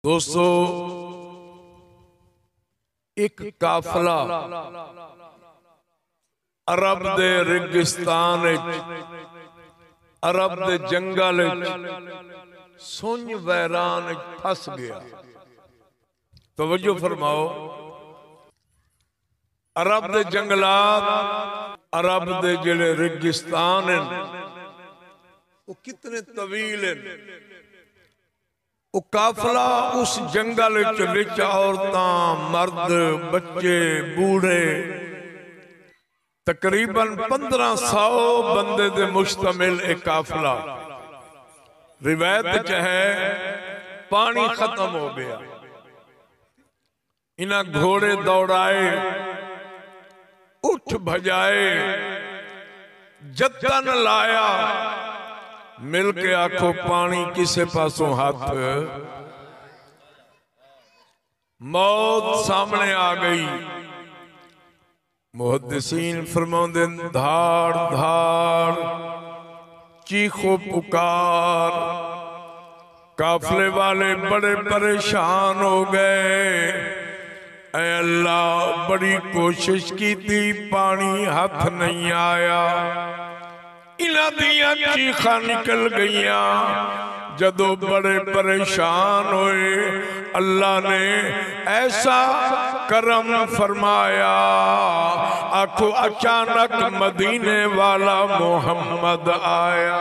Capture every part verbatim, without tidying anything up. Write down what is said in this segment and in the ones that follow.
دوستو، ایک قافلہ عرب دے ریگستان وچ، عرب دے جنگل وچ، سنج ویران وچ پھس گیا۔ توجہ فرماؤ، عرب دے جنگلات، عرب دے جڑے ریگستان ہیں، وہ کتنے طویل ہیں۔ وہ قافلہ اس جنگل وچ، وچ عورتاں، مرد، بچے، بوڑھے، تقریباً پندرہ سو بندے دے مشتمل ایک قافلہ۔ روایت وچ ہے، پانی ختم ہو گیا۔ انہاں گھوڑے دوڑائے، اٹھ بھجائے، جتن لایا، مل کے آکھو پانی کسے پاسوں ہتھ، موت سامنے آ گئی۔ محدثین فرماؤندن، دھاڑ دھاڑ، چیخ و پکار، قافلے والے بڑے پریشان ہو گئے۔ اے اللہ، بڑی کوشش کیتی، پانی ہتھ نہیں آیا۔ انہاں دیاں چیخاں نکل گئیاں۔ جدوں بڑے پریشان ہوئے، اللہ نے ایسا کرم فرمایا، آکھو اچانک مدینے والا محمد آیا۔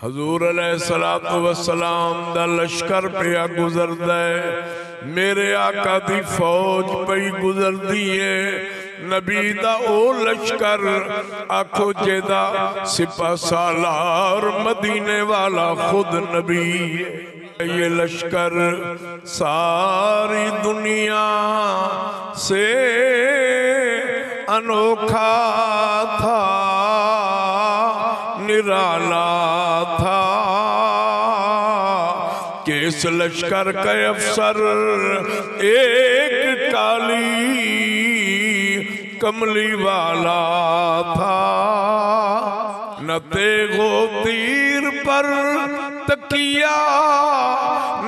حضور علیہ الصلوۃ والسلام دا لشکر پیا گزردا ہے، میرے آقا دی فوج پئی گزردی ہے۔ نبی دا او لشکر، آکھو جیدا سپہ سالار مدینے والا خود نبی ہے۔ یہ لشکر ساری دنیا سے انوکھا تھا، نرالا تھا، کہ اس لشکر کا افسر ایک کالی کملی والا تھا۔ نہ تیغ و تیر پر تکیہ،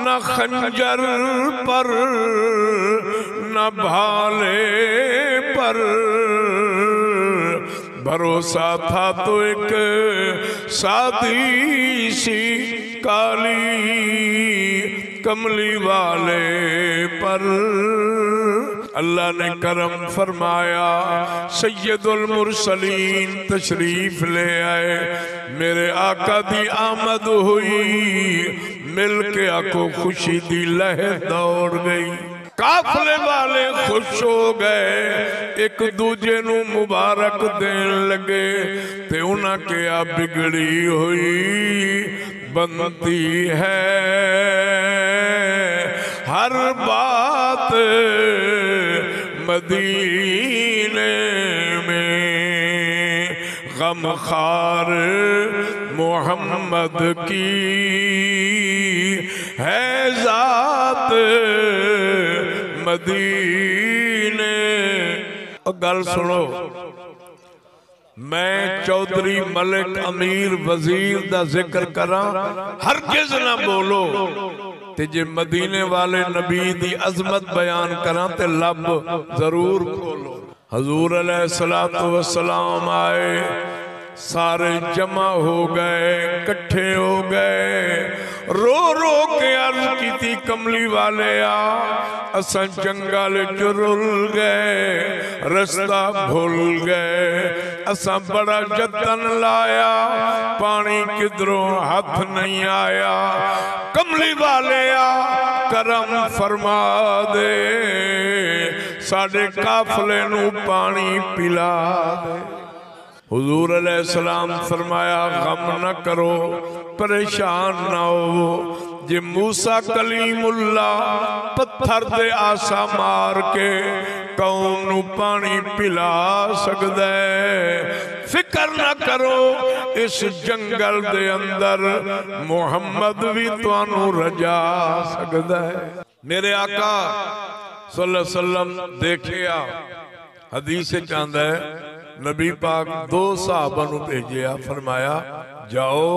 نہ خنجر پر، نہ بھالے پر، بھروسہ تھا تو ایک سادی سی کالی کملی والے پر۔ اللہ نے کرم فرمایا، سید المرسلین تشریف لے آئے، میرے آقا دی آمد ہوئی، مل کے آکھو خوشی دی لہر دوڑ گئی۔ قافلے والے خوش ہو گئے، ایک دوجے نوں مبارک دین لگے، تے انہاں کہیا، بگڑی ہوئی بنتی ہے ہر بات مدینے میں، غمخوار محمد کی ہے ذات مدینے۔ او گل سنو، میں چوہدری، ملک، امیر، وزیر دا ذکر کراں، ہرگز نہ بولو، تے جے مدینے والے نبی دی عظمت بیان کراں تے لب ضرور کھولو۔ حضور علیہ الصلوۃ والسلام آئے، سارے جمع ہو گئے، کٹھے ہو گئے، رو رو کے عرض کیتی، کملی والے آ، اساں جنگل چ رل گئے، رستہ بھل گئے، اساں بڑا جتن لایا، پانی کدھروں ہتھ نہیں آیا۔ کملی والے آ، کرم فرما دے، ساڈے قافلے نوں پانی پلا دے۔ حضور علیہ السلام فرمایا، غم نہ کرو، پریشان نہ ہوو۔ جے موسیٰ کلیم اللہ پتھر دے آسا مار کے قوم نوں پانی پلا سڳدا ہے، فکر نہ کرو، اس جنگل دے اندر محمد وی تانوں رجا سڳدا ہے۔ میرے آقا صلی اللہ علیہ وسلم دیکھیا، حدیث وچ آندا ہے، نبی پاک دو صحابہ نوں بھیجیا، فرمایا، جاؤ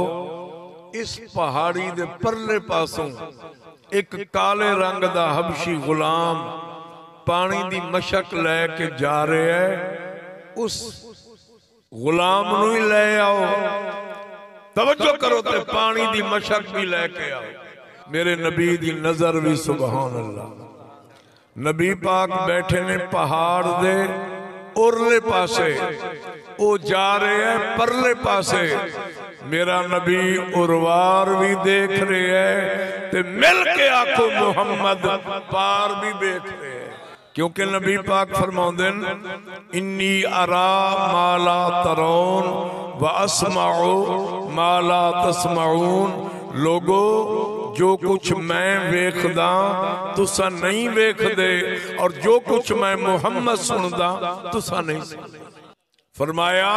اس پہاڑی دے پرلے پاسوں ایک کالے رنگ دا حبشی غلام پانی دی مشک لے کے جا رہے ہے، اس غلام نو ہی لے آؤ۔ توجہ کرو تے پانی دی مشک بھی لے کے آؤ۔ میرے نبی دی نظر بھی، سبحان اللہ۔ نبی پاک بیٹھے نے پہاڑ دے ارلے پاسے، او جا رہے ہیں پرلے پاسے۔ میرا نبی اروار بھی دیکھ رہے ہیں تے مل کے آکھو محمد پار بھی دیکھ رہے ہیں۔ کیونکہ نبی پاک فرماؤندن، "انی ارا ما لا ترون و اسمع ما لا تسمعون۔" لوگو، جو کچھ میں ویکھداں، تساں نہیں ویکھدے، اور جو کچھ میں محمد سندا، تساں نہیں سندا۔ فرمایا،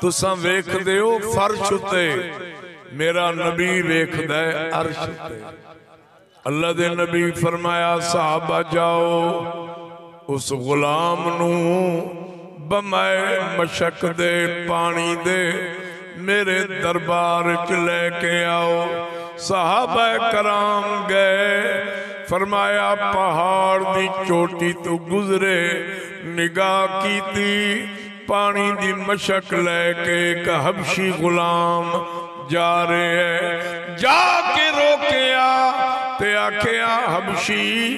تساں ویکھدے ہو فرش اتے، میرا نبی ویکھدا ہے عرش اتے۔ اللہ دے نبی فرمایا، "صحابہ جاؤ، اس غلام نو بمائے مشک دے پانی دے میرے دربار وچ لے کے آؤ۔" صحابہ کرام گئے، فرمایا، پہاڑ دی چوٹی تو گزرے، نگاہ کیتی، پانی دی مشک لے کے ایک حبشی غلام جا رہے ہے۔ جا کے روکیا تے آکھیا، "حبشی،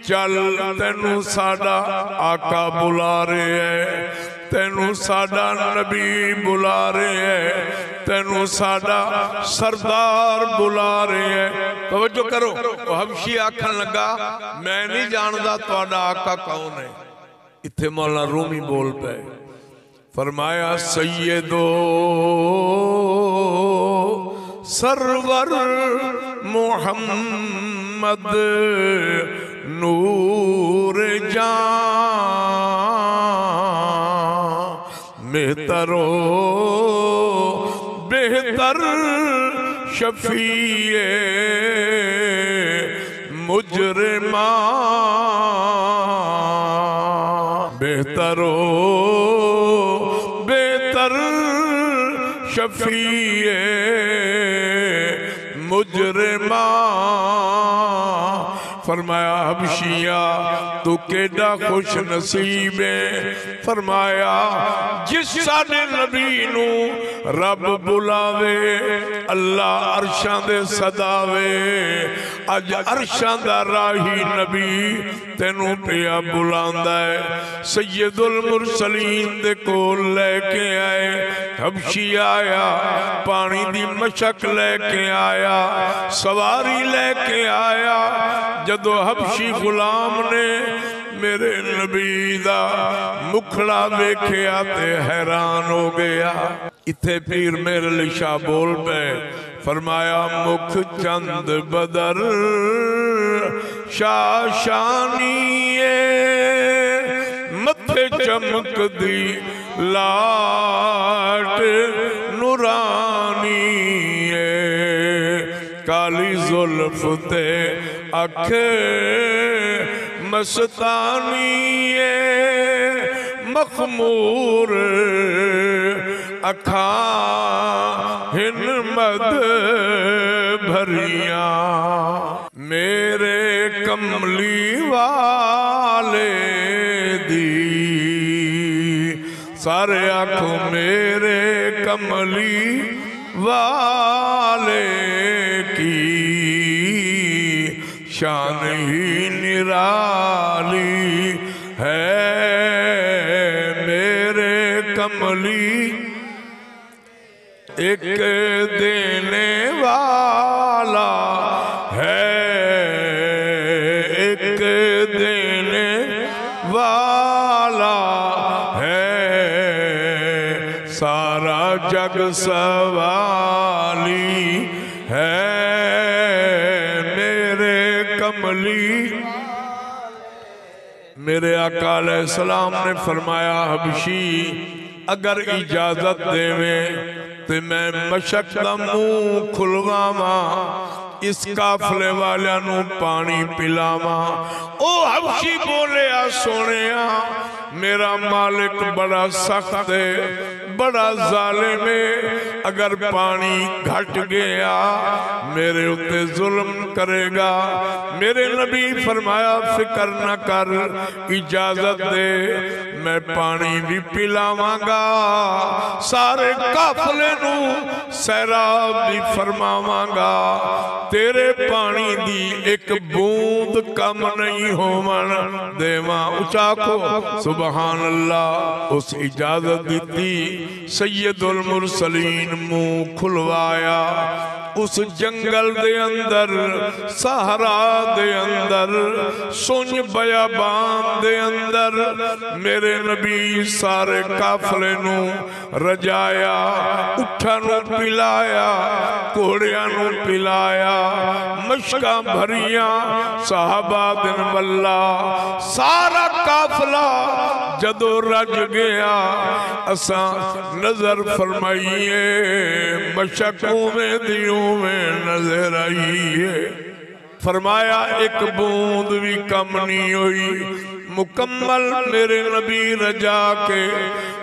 چل، تینوں ساڈا آقا بلا رہے ہے، تینوں ساڈا نبی بلا رہے ہے، تینوں ساڈا سردار بلا رہے ہے۔" توجہ کرو، او حبشی آکھن لگا، "میں نہیں جاندا تہاڈا آقا کون ہے۔" اتھے مولا رومی بول پئے، فرمایا، "سیدو سرور محمد نور جاں، مہترو بہتر شفیع مجرماں، بہتر و بہتر شفیع مجرماں۔" فرمایا، "حبشیا، تو کیڈا خوش نصیب ہے۔" فرمایا، "جس ساڈے نبی نو رب بلاوے، اللہ عرشاں دے سداوے، اج عرشاں دا راہی نبی تینوں پیا بلاندا ہے۔" سید المرسلین دے کول لے کے آئے، حبشی آیا، پانی دی مشک لے کے آیا، سواری لے کے آیا۔ جدو حبشی غلام نے میرے نبی دا مکھڑا ویکھیا تے حیران ہو گیا۔ اتھے پیر مہر علی شاہ بول پئے، فرمایا، "مکھ چند بدر شاشانی اے، متھے چمکدی لاٹ نورانی اے، کالی زلف تے اکھ مستانی اے، مخمور اکھاں ہن مدھ بھریاں۔" میرے کملی والے دی، سارے آکھو، میرے کملی والے کی شان ہی نرالی ہے۔ میرے کملی ایک دینے والا ہے، ایک دینے والا ہے، سارا جگ سوالی ہے۔ میرے کملی میرے آقا علیہ السلام نے فرمایا، "حبشی، اگر اجازت ݙیویں تے میں مشک دا منہ کھلواواں، اس قافلے والیاں نوں پاݨی پلاواں۔" او حبشی بولیا، "سوہݨیا، میرا مالک بڑا سخت ہے، بڑا ظالم ہے، اگر پانی گھٹ گیا میرے اتے ظلم کرے گا۔ میرے نبی فرمایا، فکر نہ کر، اجازت دے، میں پانی بھی پلاواں گا، سارے قافلے نوں سیراب بھی فرماواں گا، تیرے پانی دی ایک بوند کم نہیں ہوون دیواں۔ اچا آکھو، سبحان اللہ۔ اس اجازت دتی، سید المرسلین منہ کھلوایا۔ اس جنگل دے اندر، صحرا دے اندر، سنج بیابان دے اندر میرے نبی سارے قافلے نوں رجایا، اٹھاں نوں پلایا، گھوڑیاں نوں پلایا، مشکاں بھریاں۔ صحابہ دن واللہ، سارا قافلہ جدوں رج گیا، اساں نظر فرمائیے، مشک اوویں دی اوویں نظر آئی ہے۔ فرمایا، ایک بوند وی کم نہیں ہوئی۔ مکمل میرے نبی رجا کے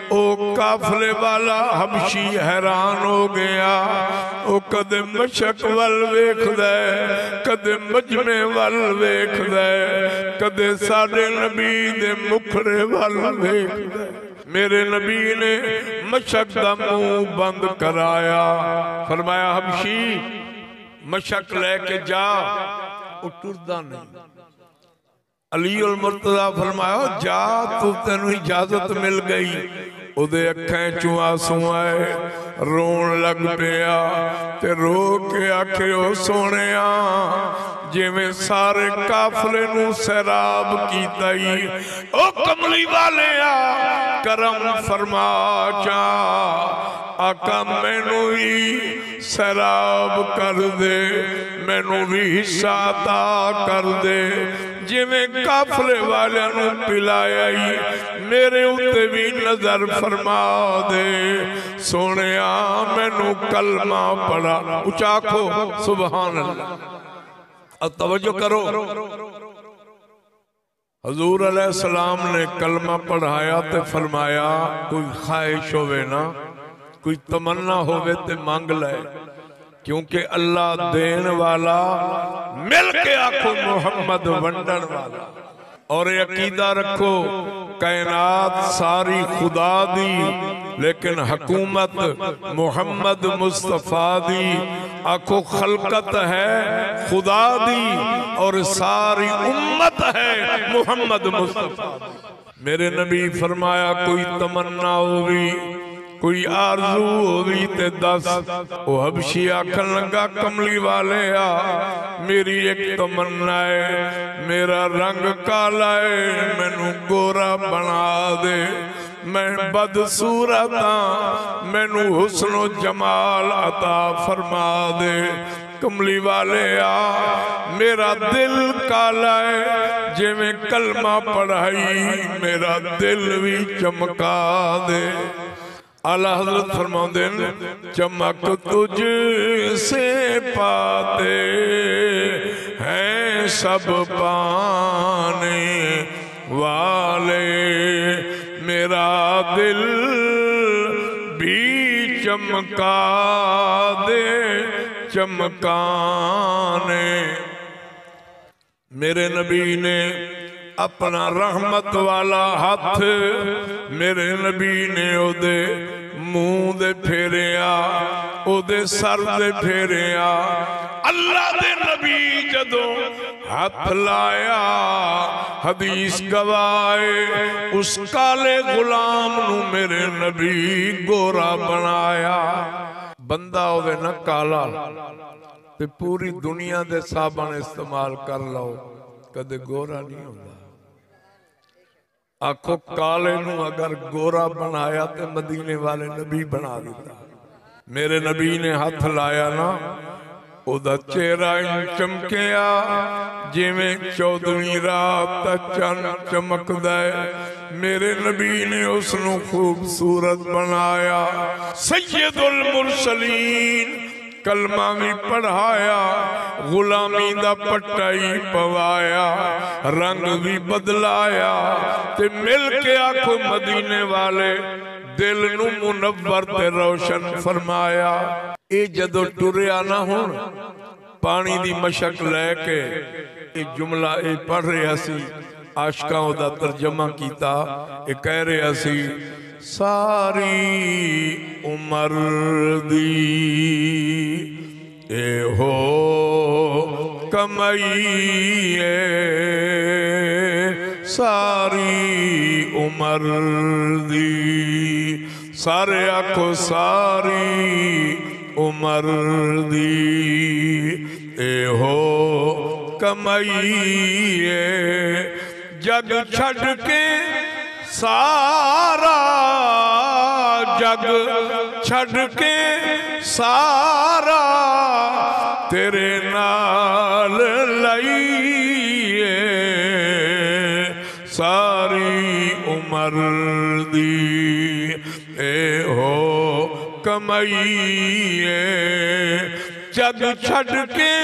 او قافلے والا حبشی حیران ہو گیا۔ او کدے مشک ول ویکھدا ہے، کدے مجمع ول ویکھدا ہے، کدے ساڈے نبی دے مکھڑے ول ویکھدا ہے۔ میرے نبی نے مشک دا منہ بند کرایا۔ فرمایا، حبشی، مشک لے کے جا۔ او ٹردا نہیں۔ علی المرتضی فرمایا، جا، تو، تینوں اجازت مل گئی۔ اودے اکھیں چوں آنسو آئے، رون لگ پیا تے رو کے آکھے، او سوہݨیا، جیویں سارے قافلے نوں سیراب کیتا ای، او کملی والیا، کرم فرما چا، آقا، مینوں وی سیراب کر دے، مینوں وی حصہ عطا کر دے، جیویں قافلے والیاں نوں پلایا ای، میرے اتے وی نظر فرما دے۔ سوہݨیا، مینوں کلمہ پڑھا۔ اچا آکھو، سبحان اللہ۔ اب توجہ کرو۔ حضور علیہ السلام نے کلمہ پڑھایا تے فرمایا، کوئی خواہش ہووے نا، کوئی تمنا ہووے تے منگ لے، کیونکہ اللہ دین والا، مل کے آکھو، محمد ونڈن والا۔ اور یہ عقیدہ رکھو، کائنات ساری خدا دی، لیکن حکومت محمد مصطفیٰ دی۔ آکھو، خلقت ہے خدا دی اور ساری امت ہے محمد مصطفیٰ دی۔ میرے نبی فرمایا، کوئی تمنا ہووی، کوئی آرزو ہووی تے دس۔ او حبشی آکھن لگا، کملی والیا، میری ایک تمنا ہے، میرا رنگ کالا ہے، مینوں گورا بنا دے، میں بدصورت ہاں، مینوں حسن و جمال عطا فرما دے۔ کملی والیا، میرا دل کالا ہے، جیویں کلمہ پڑھائی، میرا دل وی چمکا دے۔ اعلیٰ حضرت فرماؤندے نے، چمک تجھ سے پاتے ہیں سب پانے والے، میرا دل بھی چمکا دے چمکانے۔ میرے نبی نے اپنا رحمت والا ہتھ، میرے نبی نے اودے منہ دے پھیریا، اودے سر دے پھیریا۔ اللہ دے نبی جدوں ہتھ لایا، حدیث گواہ ہے، اس کالے غلام نوں میرے نبی گورا بنایا۔ بندہ ہووے نا کالا، تے پوری دنیا دے صابن استعمال کر لو، کدے گورا نہیں ہوندا۔ آکھو، کالے نوں اگر گورا بنایا تے مدینے والے نبی بنا دیتا۔ میرے نبی نے ہتھ لایا نا، او دا چہرہ انج چمکیا جیویں چودھویں رات دا چن چمکدا ہے۔ میرے نبی نے اس نوں خوبصورت بنایا۔ سید المرسلین کلمہ وی پڑھایا، غلامی دا پٹا ہی پوایا، رنگ وی بدلایا، تے مل کے آکھو، مدینے والے، دل نوں منور تے روشن فرمایا۔ اے جدوں ٹریا نہ ہن پاݨی دی مشک لے کے، اے جملہ اے پڑھ رہیا سی، عاشقاں اودا ترجمہ کیتا، اے کہہ رہیا سی، ساری عمر دی ایہو کمائی اے ساری عمر دی، سارے آکھو ساری عمر دی ایہو کمائی اے۔ جگ چھڈ کے سارا، جگ چھڈ کے سارا، تیرے نال لئی اے ساری عمر دی ایہو کمائی اے۔ جگ چھڈ کے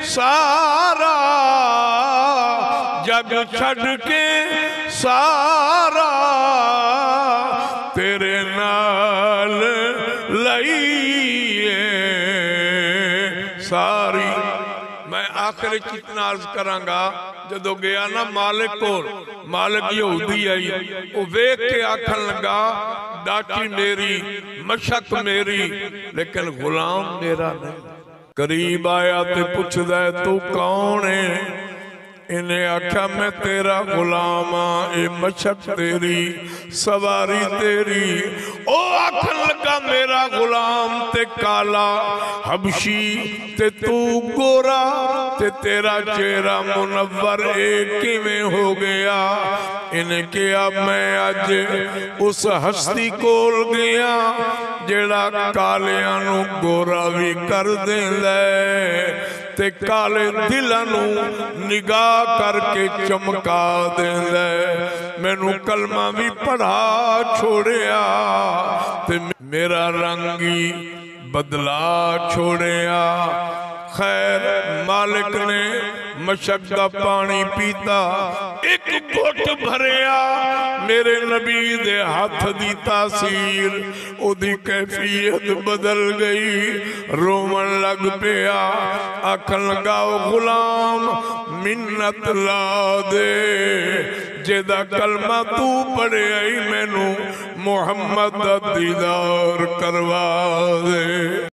سارا، جگ چھڈ کے سارا، تیرے نال لئی اے ساری۔ میں آخر وچ اتنا عرض کراں گا، جدوں گیا نا مالک کول، مالک یہودی آئی، او ویکھ کے آکھن لگا، ڈاٹی میری، مشک میری، لیکن غلام میرا نہیں۔ قریب آیا تے پچھدا ہے، تو کون ہے؟ انہیں آکھیا، میں تیرا غلام ہاں، اے مشک تیری، سواری تیری۔ او آکھن لگا، میرا غلام تے کالا حبشی تے تو گورا تے تیرا چہرہ منور، اے کیویں ہو گیا؟ انہیں کہیا، میں اج اس ہستی کول گیا جیڑھا کالیاں نوں گورا وی کر دیندا ہے تے کالے دلاں نوں نگاہ کر کے چمکا دیندا ہے۔ مینوں کلمہ وی پڑھا چھوڑیا تے میرا رنگ ہی بدلا چھوڑیا۔ خیر، مالک نے مشک دا پاݨی پیتا، ہک گھٹ بھریا، میرے نبی دے ہتھ دی تاثیر، اودی کیفیت بدل ڳئی، رووݨ لڳ پیا، آکھݨ لڳا، او غلام، منت لا دے، جیدا کلمہ توں پڑھیا ہئی، مینوں محمد دا دیدار کروا دے۔